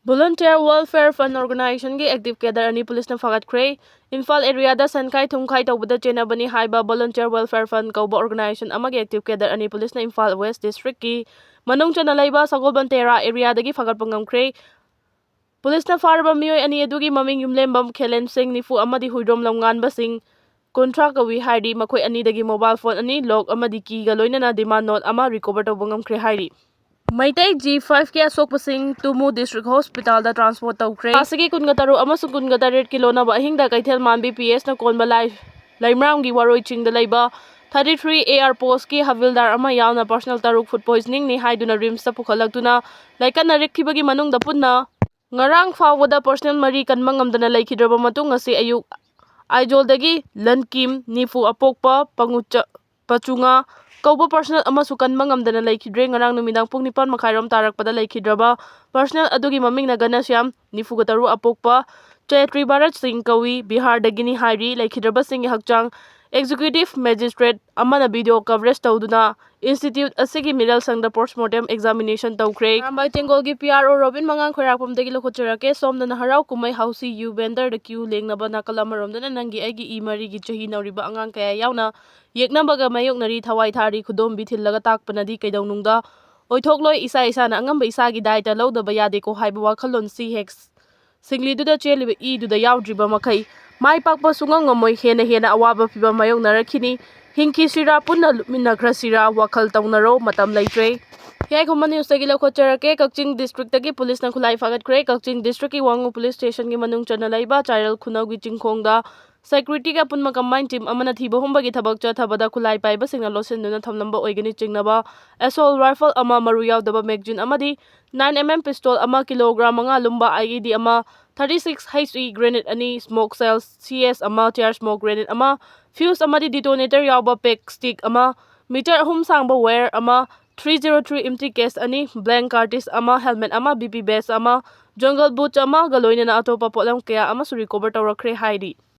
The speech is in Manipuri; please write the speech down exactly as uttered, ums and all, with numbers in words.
Volunteer Welfare Fund Organizationꯒꯤ active cadre ꯑꯅꯤ ꯄꯨꯂꯤꯁꯅ ꯐꯥꯒꯠꯈ꯭ꯔꯦ꯫ ꯏꯝꯐꯥꯜ areaꯗ ꯁꯟꯈꯥꯏ ꯊꯨꯝꯈꯥꯏ ꯇꯧꯕꯗ ꯆꯦꯟꯅꯕꯅꯤ ꯍꯥꯏꯕ Volunteer Welfare Fund ꯀꯧꯕ organization ꯑꯃꯒꯤ active cadre ꯑꯅꯤ ꯄꯨꯂꯤꯁꯅ ꯏꯝꯐꯥꯜ West Districtꯀꯤ ꯃꯅꯨꯡ ꯆꯟꯅ ꯂꯩꯕ ꯁꯒꯣꯜꯕꯟ ꯇꯦꯔꯥ areaꯗꯒꯤ ꯐꯥꯒꯠꯄ ꯉꯝꯈ꯭ꯔꯦ꯫ ꯄꯨꯂꯤꯁꯅ ꯐꯥꯔꯕ ꯃꯤꯑꯣꯏ ꯑꯅꯤ ꯑꯗꯨꯒꯤ ꯃꯃꯤꯡ ꯌꯨꯝꯂꯦꯝꯕꯝ ꯈꯦꯂꯦꯟ ꯁꯤꯡ ꯅꯤꯐꯨ ꯑꯃꯗꯤ ꯍꯨꯏꯗ꯭ꯔꯣꯝꯂꯝ ꯉꯥꯟꯕ ꯁꯤꯡ ꯀꯨꯟꯊ꯭ꯔꯥ ꯀꯧꯏ ꯍꯥꯏꯔꯤ꯫ ꯃꯈꯣꯏ ꯑꯅꯤꯗꯒꯤ mobile phone ꯑꯅꯤ, lock ꯑꯃꯗꯤ keyꯒ ꯂꯣꯏꯅꯅ demand note ꯑꯃ recover ꯇꯧꯕ ꯉꯝꯈ꯭ꯔꯦ ꯍꯥꯏꯔꯤ꯫ Meitei G five K ꯑꯁꯣꯛꯄꯁꯤꯡ ꯇꯨꯃꯨ District Hospitalꯗ transport ꯇꯧꯈ꯭ꯔꯦ꯫ ꯊꯥꯁꯤꯒꯤ ꯀꯨꯟꯒ ꯇꯔꯨꯛ ꯑꯃꯁꯨꯡ ꯀꯨꯟꯒ ꯇꯔꯦꯠꯀꯤ ꯂꯣꯟꯅꯕ ꯑꯍꯤꯡꯗ ꯀꯩꯊꯦꯜ ꯃꯥꯟꯕꯤ P Sꯅ ꯀꯣꯟꯕ ꯂꯥꯏ ꯂꯩꯃꯔꯥꯝꯒꯤ ꯋꯥꯔꯣꯏ ꯆꯤꯡꯗ ꯂꯩꯕ thirty three AR postꯀꯤ ꯍꯕꯤꯜꯗꯥꯔ ꯑꯃ ꯌꯥꯎꯅ personal ꯇꯔꯨꯛ food poisoningꯅꯤ ꯍꯥꯏꯗꯨꯅ RIMSꯇ ꯄꯨꯈꯠꯂꯛꯇꯨꯅ ꯂꯥꯏꯀꯠꯅꯔꯛꯈꯤꯕꯒꯤ ꯃꯅꯨꯡꯗ ꯄꯨꯟꯅ ꯉꯔꯥꯡ ꯐꯥꯎꯕꯗ personal ꯃꯔꯤ ꯀꯟꯕ ꯉꯝꯗꯅ ꯂꯩꯈꯤꯗ꯭ꯔꯕ ꯃꯇꯨꯡ, ꯉꯁꯤ ꯑꯌꯨꯛ ꯑꯥꯏꯖꯣꯜꯗꯒꯤ ꯂꯟꯀꯤꯝ ꯅꯤꯐꯨ ꯑꯄꯣꯛꯄ ꯄꯉꯨꯆ-, ꯄꯆꯨꯉꯥ ꯀꯧꯕ personal ꯑꯃꯁꯨ ꯀꯟꯕ ꯉꯝꯗꯅ ꯂꯩꯈꯤꯗ꯭ꯔꯦ꯫ ꯉꯔꯥꯡ ꯅꯨꯃꯤꯗꯥꯡ ꯄꯨꯡ ꯅꯤꯄꯥꯟ ꯃꯈꯥꯏꯔꯣꯝ ꯇꯥꯔꯛꯄꯗ ꯂꯩꯈꯤꯗ꯭ꯔꯕ personal ꯑꯗꯨꯒꯤ ꯃꯃꯤꯡꯅ ꯒꯅꯁ꯭ꯌꯥꯝ, ꯅꯤꯐꯨꯒ ꯇꯔꯨꯛ ꯑꯄꯣꯛꯄ ꯆꯩꯇ꯭ꯔꯤ ꯚꯥꯔꯠ ꯁꯤꯡ ꯀꯧꯏ, ꯕꯤꯍꯥꯔꯗꯒꯤꯅꯤ ꯍꯥꯏꯔꯤ꯫ ꯂꯩꯈꯤꯗ꯭ꯔꯕꯁꯤꯡꯒꯤ ꯍꯛꯆꯥꯡ executive magistrate ꯑꯃꯅ video coverage ꯇꯧꯗꯨꯅ institute ꯑꯁꯤꯒꯤ ꯃꯤꯔꯦꯜ ꯁꯪꯗ postmortem examination ꯇꯧꯈ꯭ꯔꯦ꯫ ꯑꯔꯥꯝꯕꯥꯏ ꯇꯦꯡꯒꯣꯜꯒꯤ P R O ꯔꯣꯕꯤꯟ ꯃꯉꯥꯡ ꯈꯣꯏꯔꯥꯛꯄꯝꯗꯒꯤ ꯂꯧꯈꯠꯆꯔꯛꯀꯦ꯫ ꯁꯣꯝꯗꯅ ꯍꯔꯥꯎ ꯀꯨꯝꯍꯩ ꯍꯥꯎꯁꯤ ꯌꯨ vendorꯗ queue ꯂꯦꯡꯅꯕ ꯅꯥꯀꯜ ꯑꯃꯔꯣꯝꯗꯅ ꯅꯪꯒꯤ ꯑꯩꯒꯤ ꯏ ꯃꯔꯤꯒꯤ ꯆꯍꯤ ꯅꯧꯔꯤꯕ ꯑꯉꯥꯡ ꯀꯌꯥ ꯌꯥꯎꯅ ꯌꯦꯛꯅꯕꯒ ꯃꯥꯌꯣꯛꯅꯔꯤ꯫ ꯊꯋꯥꯏ ꯊꯥꯔꯤ, ꯈꯨꯗꯣꯝꯕꯤ ꯊꯤꯜꯂꯒ ꯇꯥꯛꯄꯅꯗꯤ ꯀꯩꯗꯧꯅꯨꯡꯗ ꯑꯣꯏꯊꯣꯛꯂꯣꯏ꯫ ꯏꯁꯥ ꯏꯁꯥꯅ ꯑꯉꯝꯕ ꯏꯁꯥꯒꯤ ꯗꯥꯏꯇ ꯂꯧꯗꯕ ꯌꯥꯗꯦꯀꯣ ꯍꯥꯏꯕ ꯋꯥꯈꯜꯂꯣꯟꯁꯤ ꯍꯦꯛ ꯁꯤꯡꯂꯤꯗꯨꯗ ꯆꯦꯜꯂꯤꯕ ꯏꯗꯨꯗ ꯌꯥꯎꯗ꯭ꯔꯤꯕ ꯃꯈꯩ ꯃꯥꯏ ꯄꯥꯛꯄ ꯁꯨꯡꯉꯝ ꯉꯝꯃꯣꯏ꯫ ꯍꯦꯟꯅ ꯍꯦꯟꯅ ꯑꯋꯥꯕ ꯐꯤꯚꯝ ꯃꯥꯌꯣꯛꯅꯔꯛꯈꯤꯅꯤ꯫ ꯍꯤꯡꯈꯤꯁꯤꯔꯥ, ꯄꯨꯟꯅ ꯂꯨꯞꯃꯤꯟꯅꯈ꯭ꯔꯁꯤꯔꯥ, ꯋꯥꯈꯜ ꯇꯧꯅꯔꯣ, ꯃꯇꯝ ꯂꯩꯇ꯭ꯔꯦ꯫ ꯌꯥꯏꯈꯣꯝꯕ Newsꯇꯒꯤ ꯂꯧꯈꯠꯆꯔꯛꯀꯦ꯫ ꯀꯛꯆꯤꯡ Districtꯇꯒꯤ ꯄꯨꯂꯤꯁꯅ ꯈꯨꯠꯂꯥꯏ ꯐꯥꯒꯠꯈ꯭ꯔꯦ꯫ ꯀꯛꯆꯤꯡ Districtꯀꯤ ꯋꯥꯉꯨ police stationꯒꯤ ꯃꯅꯨꯡ ꯆꯟꯅ ꯂꯩꯕ ꯆꯥꯏꯔꯦꯜ ꯈꯨꯅꯧꯒꯤ ꯆꯤꯡꯈꯣꯡꯗ securityꯒꯤ ꯑꯄꯨꯟꯕ combined team ꯑꯃꯅ ꯊꯤꯕ ꯍꯨꯝꯕꯒꯤ ꯊꯕꯛ ꯆꯠꯊꯕꯗ ꯈꯨꯠꯂꯥꯏ ꯄꯥꯏꯕꯁꯤꯡꯅ ꯂꯣꯠꯁꯤꯟꯗꯨꯅ ꯊꯝꯂꯝꯕ ꯑꯣꯏꯒꯅꯤ ꯆꯤꯡꯅꯕ assault rifle ꯑꯃ, ꯃꯔꯨ ꯌꯥꯎꯗꯕ magazine ꯑꯃꯗꯤ nine M M pistol ꯑꯃ, kilogram ꯃꯉꯥ ꯂꯨꯝꯕ I E D ꯑꯃ, thirty six H E grenade ꯑꯅꯤ, smoke shells, C S ꯑꯃ, tear smoke grenade ꯑꯃ, fuse ꯑꯃꯗꯤ detonator ꯌꯥꯎꯕ pack stick ꯑꯃ, meter ꯑꯍꯨꯝ ꯁꯥꯡꯕ wire ꯑꯃ, three zero three empty case ꯑꯅꯤ, blank cartridge ꯑꯃ, helmet ꯑꯃ, B P vest ꯑꯃ, jungle boots ꯑꯃꯒ ꯂꯣꯏꯅꯅ ꯑꯇꯣꯞꯄ ꯄꯣꯠꯂꯝ ꯀꯌꯥ ꯑꯃꯁꯨ recover ꯇꯧꯔꯛꯈ꯭ꯔꯦ ꯍꯥꯏꯔꯤ꯫